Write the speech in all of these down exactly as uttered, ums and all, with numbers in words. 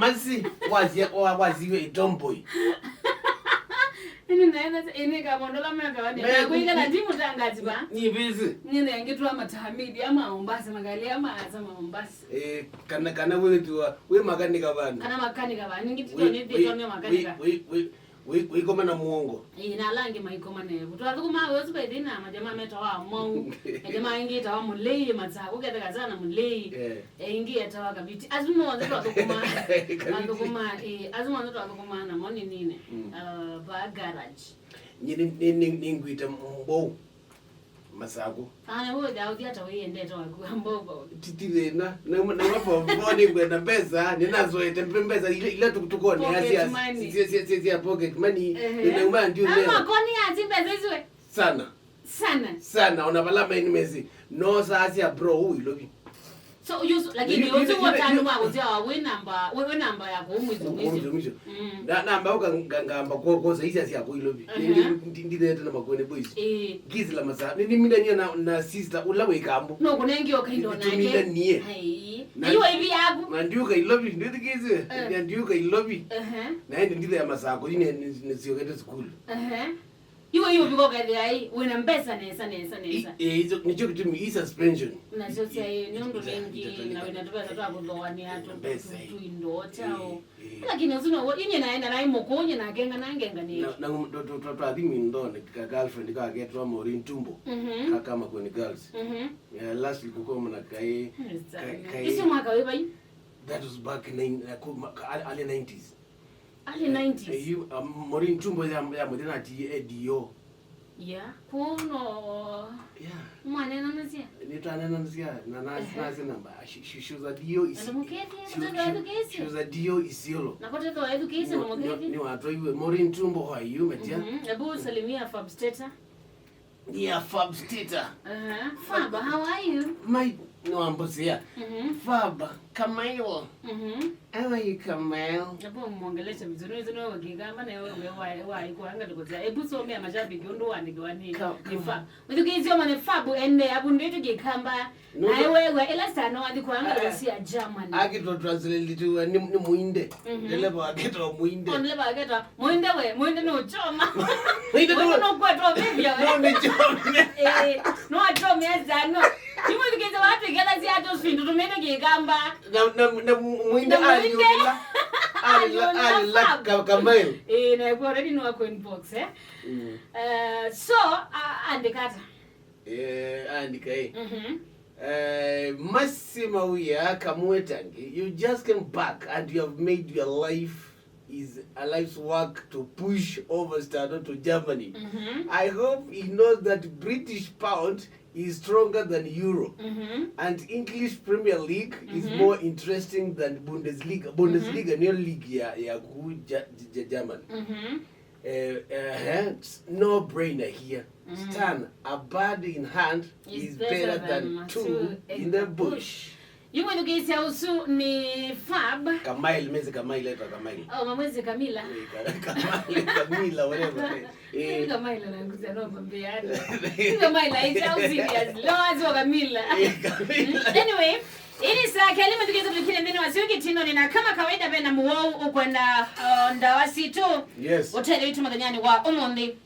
Masi, wasia, wa-, wasiwe i tomboy. Ini naenda ini kamondo la meka wani. Nakuika na timu tangazi ba. Ni busy. Nini angitwa matahamidi ama Mombasa, magari ama asa Mombasa. Eh, kana, kana wewe tu wa, we makanika bana. Kana makanika bana. Ningitwa ni vitu ni makanika. We, we, we, Wĩ-, wĩkoma na mũongo. Ĩĩ, na ala angĩ maikoma nevu. Twathũkũmaa wĩa ũsu by the way na majamaa metawa Amau. Majamaa angĩ etawa Mũlei, Matsakũ, ketheka sana Mũlei. Eh. E, ingĩ etawa Kaviti. Asu monthe twathũkũmaa. Kaviti. Twathũkũmaa, ĩĩ, asu monthe twathũkũmaa namo nĩ nini. Mm. Uh, va garage. Nĩ, nĩ, nĩ, nĩ, nĩngwĩte Mbou. Masaku. Ana wewe uthi ata wiyendete waku ambobo. Titi thina. Na na wapo mboni ngwenda pesa, ninazoete mpe pesa ile ile tukutukone ya sia sia sia pocket money. Ninauma ndio leo. Ama koni ya timbe zizwe. Sana. Sana. Sana ona bala main mezi. No sasa bro huyu lobi. So you lakini uthi wotani wa uthi wa we number, we number ya kuumwizo mwizo. Mwizo mwizo. Mm. Na namba uka ngamba kwa kwa saizi ya kwa ilobi. Ndi ndi na makuene boys. Eh. Gizi la masa. Ni ni mina na na sister ula we kambo. No kunengi okaindo nake. Tumina nie. Hai. Na iwa ibi yaku. Na ndiuka ilobi ndi gizi. Na ndiuka ilobi. Eh. Na ndi ndi ya masako ni ni siokete school. Eh. Iwe iwe viko kethĩa ai wĩna mbesa nesa nesa nesa. Ĩ- ĩ- icho- nĩkyo kĩtumi ĩ suspension. Nasyo syaĩ nĩ ũndũ nĩngĩ na wĩna tũvesa twa kũthooanĩa tũ- Mbesa, ĩ. Tũindo kyaũ. Ĩ- ĩ. Lakini ũsu now'o inye naenda naĩ mũkũũ nye nakenga nangenganĩe. Na- na twa- twa- twa- twathi mindone ka girlfriend kaketwa Maureen Tumbo. Mhm. Ka- kama kweni girls. Mhm. Eh, last week kukoma na kaĩ. Ka- kaĩ- isu mwaka wĩ vai? That was back in nine- uh, ku- ma- ka- early nineties. Early nineties. Eh, you, um, Maureen Tumbo ya ya mũthenya ati A D O. Yeah. Kuno. Yeah. Mwanena nasia. Nitwanena nasia na na nasi namba. She, she, she was a D O isi. Ana muketi kutoka education. She was a D O Isiolo. Na kote to education na muketi. Ni watu iwe Maureen Tumbo, how are you, metia? Mhm. Ebu salimia Fabsteta. Yeah, Fab Stater. Uh-huh. Fab, how are you? My, no, I'm Busia. Mm-hmm. Fab, Kamail. Mm-hmm. How are you, Kamail? Hapo mwongelesha vizuri, hizo ndio kigamba na wewe wa wa iko anga tuko za. Hebu somea mashabiki ndio wani wani. Ni Fab. Mtu kizio mane Fab ende hapo ndio tukikamba. Na wewe ila sana wathi kwa anga Busia Germany. Aki to translate to ni ni muinde. Ndeleva wake to muinde. Ndeleva wake to Mwende we, mwende no choma. Mwende no. Mwende no kwa to bibia we. No ni choma. Eh, no choma ya zano. Ni mwende keza watu kela si ato svindu tumene kigamba. Na na na mwende ali yola. Ali la ali la kamayo. Eh, na kwa already no kwa inbox eh. Mm. Uh, so uh, andikata. Eh, andika eh. Mhm. Eh, Masi Mawia Kamwetangi, you just came back and you have made your life is a life's work to push over Stano to Germany. Mm-hmm. I hope he knows that British pound is stronger than euro, mm-hmm, and English Premier League, mm-hmm, is more interesting than Bundesliga. Bundesliga, mm-hmm, nĩyo league ya ya ku ja, ja, German. Mm-hmm. Eh, eh, no brainer here. Mm. Stan, a bird in hand is better than two in the bush. Yu mwĩthukĩĩsya ũsu nĩ Fab. Kamail, mezi Kamail, etwa Kamail. Oh, mamwezi Kamila. Eh, Ka- Kamail, Kamila, whatever. Eh, eh. Kamaila na nguza no mbambeani. Kamaila, it's how serious. No, azo Kamila. Eh, Kamila. Mm, anyway, ili saa kelima tukeza tulikile ndene wa siuki tino nina kama kawaida vena muwau ukwenda uh, ndawa situ. Yes. Utele itu mathanyani wa umundi.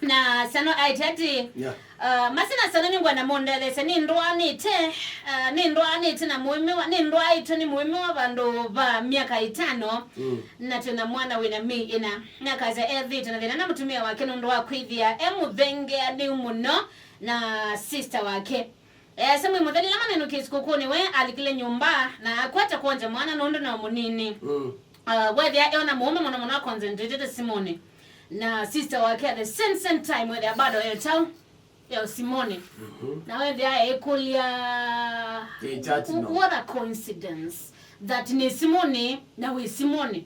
Na Sano aĩtye atĩ, yeah, uh, Masi na Sano nĩngwenda mũndetheesye. Nĩndwaanĩte, uh, nĩndwaanĩte na mũĩmĩwa, nĩndwaĩtwe nĩ mũĩmĩwa vandũ va myaka ĩtano, mm, na twĩ na mwana wĩ na mĩĩ ĩna. Nakasya ethĩĩtwe na thĩna na mũtumĩa wake nũndũ wa kwĩthĩa e mũthengeanĩu mũno na sister wake. Easya mwĩ mũthelu ĩla manenũkie sikũkũnĩ, we alikile nyũmba na akwata kwongya mwana nũndũ no mũnini. Mm. Uh, wethĩa eona mũũme mũno mũno aconcentrated simũnĩ na sister wake at the same same time wethĩa bado e tau e simũnĩ. Mhm. Na wethĩa eĩkũlya, what a coincidence that nĩ simũnĩ na wĩ simũnĩ.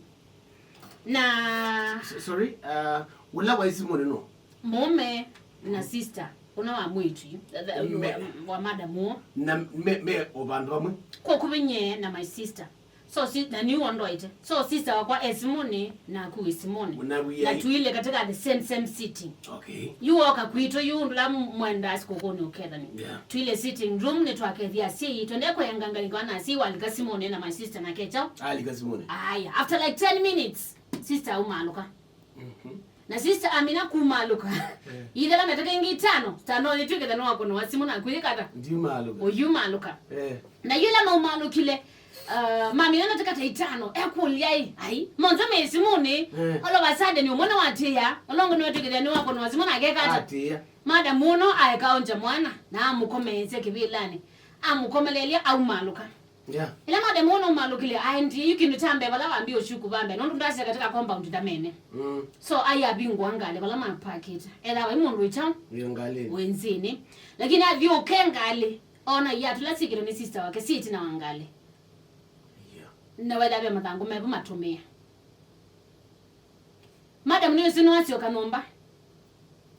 Na S- sorry, uh, ũla waĩ simũnĩ no? Mũũme na sister ũna wa mwĩĩtu yu, the- the- Me- wa, wa madam ũũ. Na me, me o vandũ vamwe? Kwa kũvĩ nyie na my sister. So si, na niu ondoete. So sister wakwa e Simoni, naku wĩ Simoni. Mũnawi na ai. Tuile katika the same, same city. Okay. Yu woka kwitũ yu ndũla mwendaa sikũkũnĩ ũkethani. Yeah. Tuile sitting room nĩ twakethia asyai. Twende kũenga ngalĩko na asyai walika Simoni na my sister na kecha. Alika Simoni. Aya, after like ten minutes, sister aumalũka. Na sister amina kumalũka. Ithela mĩtaka ĩngĩ itano, tano nĩtwĩkĩtha nĩwakonoa simũ na kwĩkata. Ndimalũka. Ũyumalũka. Na yũla maumalũkile, uh, mamina mĩtaka ta itano ekũlya ĩ ai monthe me simũnĩ. All of a sudden ũmwe nĩwatĩa, olongo nĩwatwĩkĩthĩa nĩwakonoa simũ na akekata. Atĩa. Madam ũno aekaonja mwana na amũkomeesya kĩvĩlanĩ, amũkomelelya aumalũka. Yeah. Ĩla madam ũno ũmalũkile aendie yu kĩndũ kya mbee vala wambie ũsyuku va mbee nũndũ ndasya katika compound ndamene. Mm. So ai avingũa ngalĩ vala mapakĩte. Etha vai mũndũ wĩ kyaũ? Wĩ ngalĩnĩ. Wĩ nzĩnĩ. Lakini athiũũke ngalĩ ona iatũ ila syĩkĩtwe nĩ sister wake syĩ ĩtina wa ngalĩ. Yeah. Na wetha ve mathangũ mevo matũmĩa. Madam nĩwĩsĩ nĩwasyoka nyũmba.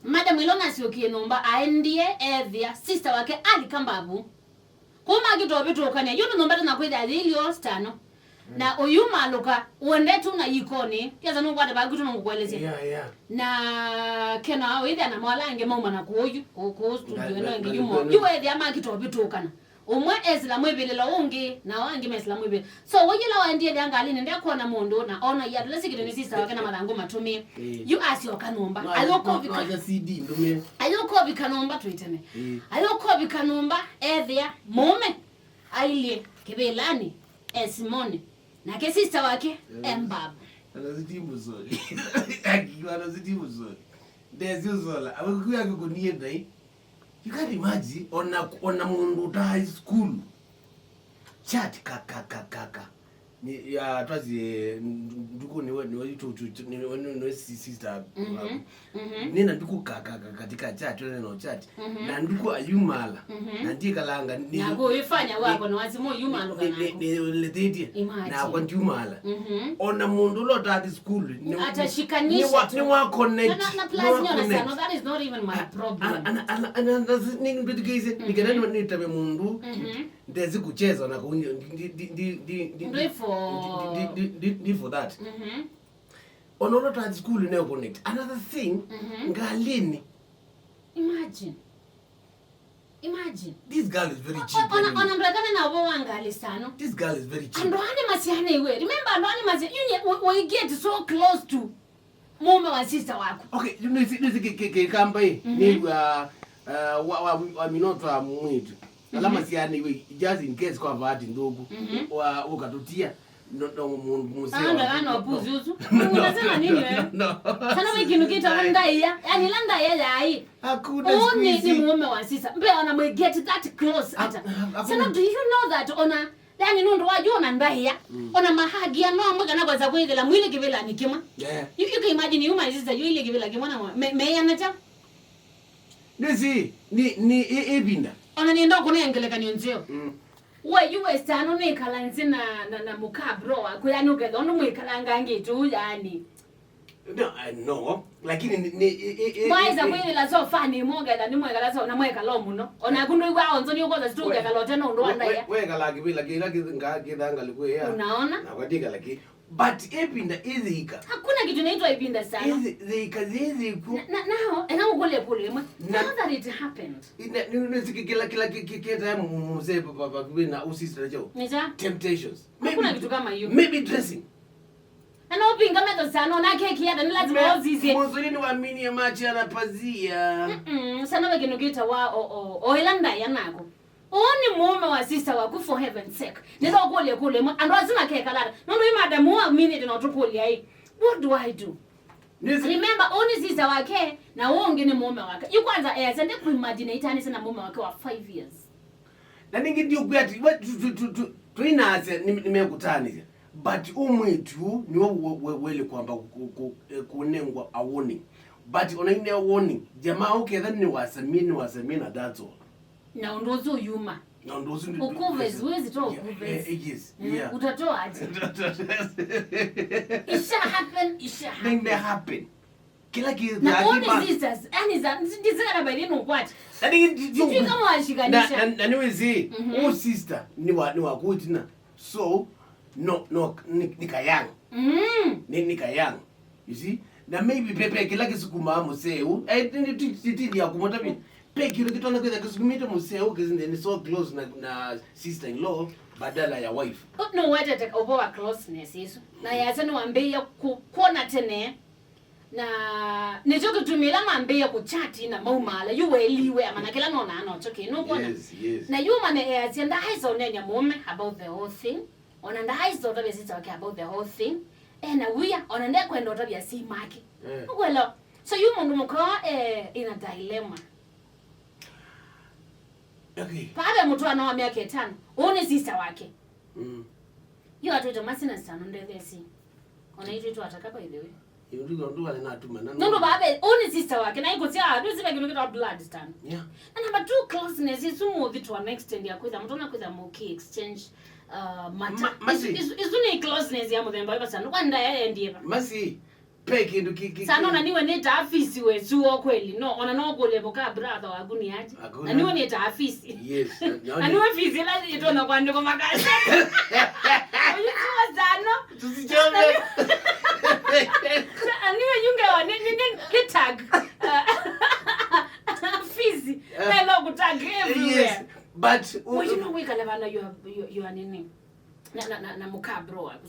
Madam ĩla ũnasyokie nyũmba aendie ethĩa sister wake alika mbavu. Kũu makita ũvĩtũkany'a yu nĩ nyũmba tena kwĩthĩa yĩilyo stano. Na ũyu malũka ũendete na ikonĩ. Tiasa nũkwata vaku tũno ngũkũelesya. Yeah, yeah. Na kena wĩthĩa na mawala angĩ mauma na kũu yu kũu studio ĩno ĩngĩ yumo yu wethĩa makita ũvĩtũkana. Ũmwe esĩla mwĩvĩlĩlo ũngĩ, nao angĩ mesĩla mwĩvĩlĩlo. So, wĩyĩla waendie ethĩa ngalĩnĩ, ndekwona mũndũ, na ona iatũ ila syĩkĩtwe nĩ sister wake na mathangũ matũmĩe. Yu asyoka nyũmba. Ayũka ũvika. Ayũka ũvika nyũmba twĩtene. Ayũka ũvika nyũmba, ethĩa mũũme ailyĩ kĩvĩlanĩ, e Simoni. Nake sister wake, e mbavu. Anazitibu zoli. Akiwa anazitibu zoli. Ndezi uzola. Awekuya kukuniye ndai. You can't imagine ona ona mũndũ ũta high school. Chat kaka kaka kaka. Ni ya twazi nduku niwe niwe tu tu niwe niwe sister. Mhm. Nina nduku kaka kaka katika chat nene no chat. Mhm. Na nduku ayumala. Mhm. Na ndikalanga ni. Na kuifanya wako na wazimu yumala kana. Ni ni ni. Na kwa ndiumala. Mhm. Ona mũndũ ũla ũtathi school. Atashikanisha. Ni wa connect. Na plus nyona sana, that is not even my problem. Ana ana ana ana ningibidikise nikenda nitame mundu. Ndezi kucheza na kundi ndi ndi ndi ndi ndi ndi ndi for that. Ona ona ta school ne connect. Another thing, ngalini. Imagine. Imagine. This girl is very cheap. Ona ona ndwekane na bo wangali sana. This girl is very cheap. Ando ani masiane iwe. Remember ando ani masiane. You know, we, we get so close to mume wa sister waku. Okay, nĩsĩ nĩsĩ kĩkamba ĩ nĩw'a waminotwa mwĩtu ala masianĩiwe just in case kwa vaati nthũku wa ũkatũtia. No, no, mũndũ mũseo. Anda kana upuzi usu. Unasema nini wewe? Sana wewe kinu kita ndaia. Yaani la ndaia ya hii. Hakuna siku hizi. Ni mume wa sister. Mbe ona mwe get that close hata. Sana, do you know that ona Yaani nũndũ wa yu ona ndaĩa, ona mahagia no amwe kana kwasa kwĩthĩla mwĩlĩ kĩvĩlanĩ kĩmwe. Yeah. You, you can imagine you my sister, yu ilĩ kĩvĩla kĩmwe na mwa- me- meana kya. Nĩsĩ nĩ nĩ ĩ- ĩvinda. Ona nĩenda ũkũnea ngelekany'o nzeo. Mm. We yu westano nĩkala nzĩ na, na, na mũka bro waku, yaani ũketha ũndũ mwĩkalangangĩte ũu yaani. No, uh, no. Lakini ni, ni, i, i, i, mwaĩsa i- kwĩthĩla sofanĩ mwogetha nĩmwekala so na mwekala mũno. Onaku ndwĩw'aa onzo nĩũkosa situngekala ũte na ũndũ wa ndaĩa. We- wekala kĩvĩla kĩla kĩtha- kĩthangalĩku ĩa. Unaona? Na kwatika laki. But ĩvinda ĩthĩika. Hakuna kitu inaitwa ĩvinda sana. Ĩthĩika yĩthĩku. Na- na- nao eka ngũkũlye kũlyo ĩmwe. Na- now that it happened. Ina- nĩ- nĩ- nĩsĩ kĩ- kĩla kĩla kĩ- kĩ- kĩtae mũ- mũ- mũsee vakuvĩ na ũsisita kyau. Nĩkya? Temptations. Hakuna kitu kama hiyo. Maybe dressing. Na no pinga metho sana, ona keki ya Daniela zimozizye. Mozuri ni wamini ya machi ya pazia. Mm, sana we kinu kita wa o o o ila ndaya nako. Oni mume wa sister waku for heaven's sake. Ndio kule kule mo ando azima keka lada. No no madam wa mini ndio tukulia hii. What do I do? Remember, oni sister wake na wonge ni mume wake. Yu kwanza eh sende kuimagine itani sana mume wake wa five years. Na ningi ndio kuyati. Tuinase nimekutanisha. But ũmwĩtu nĩwe wĩlĩ kwamba kũnengwa a warning. But ona ine warning, jamaa ũketha nĩwasamie, nĩwasamie na that's all. Na ũndũ ũsu ũyuma. Na ũndũ ũsu ukuve siwezi toa ukuve. Yes. Utatoa aje? Isha happen, isha happen. Nende happen. Kila ki na all the sisters, yani za ndizikana by the way kwati. Sijui kama washikanisha. Na niwezi, u sister ni wa ni wa kuitina. So No, no, nĩ, nĩ kayang. Mm. Nĩ, nĩ kayang. You see? Na maybe pe, pe kĩla kĩsukumaa mũsee ũũ. Eh, nĩ, nĩ, ti, ti, ti ya kũmũtavya. Pe kĩndũ kĩtonya kwĩtha kĩsukumĩte mũsee ũũ, kĩsinde nĩ so close na, na sister in law badala ya wife. Oh, no, wetete ũvoo wa closeness ĩsu. Na yasya nĩwambĩĩe ku-, kwona tene. Na nĩkyo kĩtumi ĩla mambĩĩe kũchati na maumaala, yu weeliwe, amanya kĩla nonaa nokyo kĩ, nũkwona? Yes, yes. Na yu mane easya ndaaĩsa ũneeny'a mũũme about the whole thing, ona ndaaĩsa ũtavya sister wake about the whole thing, ena wia, ona ndekwenda ũtavya si make. Eh. Nũkwelewa? So yu mũndũ mũka, eh, in a dilemma. Okay. Paa ve mũtwaano wa myaka ĩtano, ũũ nĩ sister wake. Mm. Yu atwĩte Mercy na sister nũndetheesye. Ona itwĩ twataka, by the way. Ĩndĩ ũndũ wale natuma na nũndũ vaa ve, ũũ nĩ sister wake, na ikũsya, ndwĩsĩ ve kĩndũ kĩtawa blood stand. Yeah. Na number two, closeness, isu mũthi to an extent ya kwĩtha, mũtonya kwĩtha mũki exchange, uh, matter. Ma-, Mercy. Isu, isu, isu nĩ closeness ya mũthemba wĩva sana. Kwa ndaya endie va. Mercy, pe kĩndũ ki, ki, sana ki- ona niwe nĩtaa fisi wesu o kweli. No, ona no kũle mũka brother waku nĩ aje. Hakuna. Na niwe nĩtaa fisi. Yes, na, na, na niwe fisi ĩla ĩtona kwandĩkwa makaseti. Ũyĩtiwa sana. Tusichome. Aniwe yunge wa ni, ni, ni, ni tag. Fisi. Eh. Nelo ku tag everywhere. Yes, but u- Well, you know, wikale vana you are, you, you are nini? Na, na, na, na mũka bro waku.